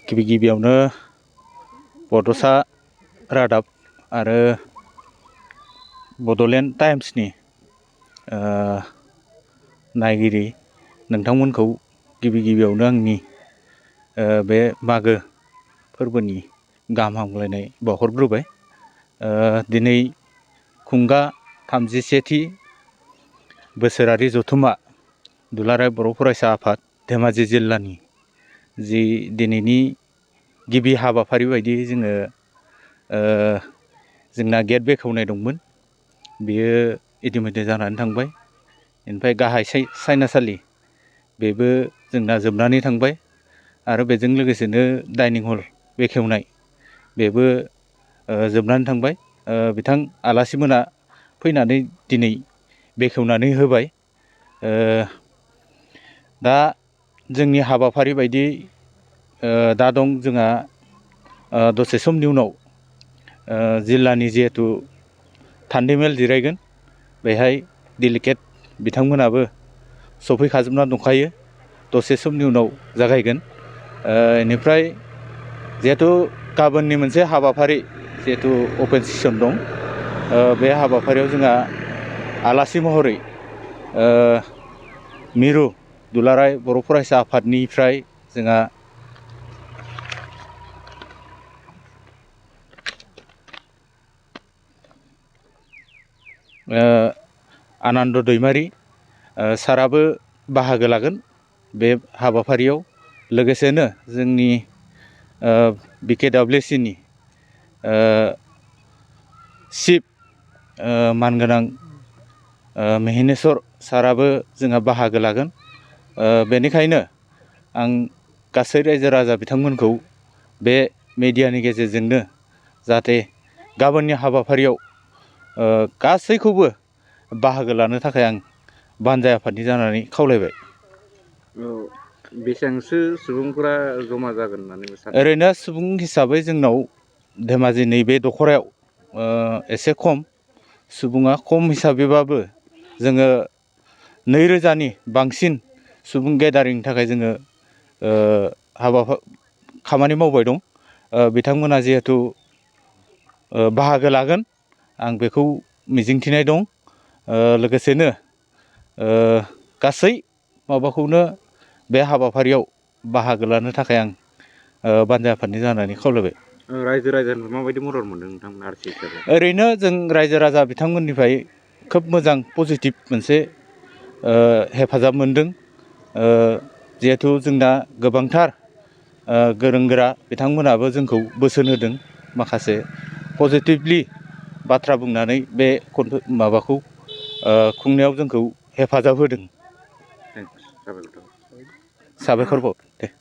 गिबि गिबियावनो बड'सा रादाब आरो बड'लेण्ड टाइम्सनि नायगिरि नोंथांमोनखौ गिबि गिबियावनो आंनि बे मागो फोरबोनि गाहाम हामलायनाय बावहरग्रोबाय। दिनै खुंगा 37थि बोसोरारि जथुम्मा दुलाराय बर' फरायसा आफाद धेमाजि जिल्लानि जि दिनैनि गिबि हाबाफारि बायदियै जोंना गेट बेखेवनाय दंमोन, बेयो इतिमध्य जानानै थांबाय। ओमफ्राय गाहाय सायनासालि बेबो जोंना जोबनानै थांबाय आरो बेजों लोगोसेनो डाइनिं हल बेखेवनाय बेबो जोबनानै थांबाय। बिथां आलासिमोना फैनानै दिनै बेखेवनानै होबाय। दा जोंनि हाबाफारि बायदियै दा दं जोंहा दसे समनि उनाव जिल्लानि जिहेथु थान्दैमेल जिरायगोन, बेहाय डेलिगेट बिथांमोनाबो सफैखाजोबना दंखायो, दसे समनि उनाव जागायगोन। बेनिफ्राय जिहेथु गाबोननि मोनसे हाबाफारि जिहेथु अपेन सेसन दं, बे हाबाफारियाव जोंहा आलासि महरै मिरु दुलाराय बर' फरायसा आफादनिफ्राय जोंहा आनन्द दैमारि साराबो बाहागो लागोन बे हाबाफारियाव। लोगोसेनो जोंनि BKWCनि चिफ मानगोनां मेहिनेश्वर साराबो जोंहा बाहागो लागोन। बेनिखायनो आं गासै रायजो राजा बिथांमोनखौ बे मेडियानि गेजेरजोंनो जाहाथे गाबोननि हाबाफारियाव गासैखौबो बाहागो लानो थाखाय आं बानजाय आफादनि जानानै खावलायबाय। बेसेबांसो सुबुंफोरा जमा जागोन होननानै सानो? ओरैनो सुबुं हिसाबै जोंनाव धेमाजि नैबे दख'रायाव एसे खम सुबुङा, खम हिसाबैबाबो जोङो 2000नि बांसिन सुबुं गेदारिंनि थाखाय जोङो खामानि मावबाय दं। बिथांमोना जिहेथु बाहागो लागोन आं बेखौ मिजिंथिनाय दं। लोगोसेनो गासै माबाखौनो बे हाबाफारियाव बाहागो लानो थाखाय आं बानजाय आफादनि जानानै खावलायबाय। रायजो राजानिफ्राय माबायदि मदद मोनदों नोंथांमोना आरसि हिसाबै? ओरैनो जों रायजो राजा बिथांमोननिफ्राय खोब मोजां पजिटिभ मोनसे हेफाजाब मोनदों। जिहेथु जोंना गोबांथार गोरों गोरा बिथांमोनाबो जोंखौ बोसोन होदों, माखासे पजिटिभलि बाथ्रा बुंनानै बे माबाखौ खुंनायाव जोंखौ हेफाजाब होदों। साबायखर थाबाय। साबायखर बावबाय दे।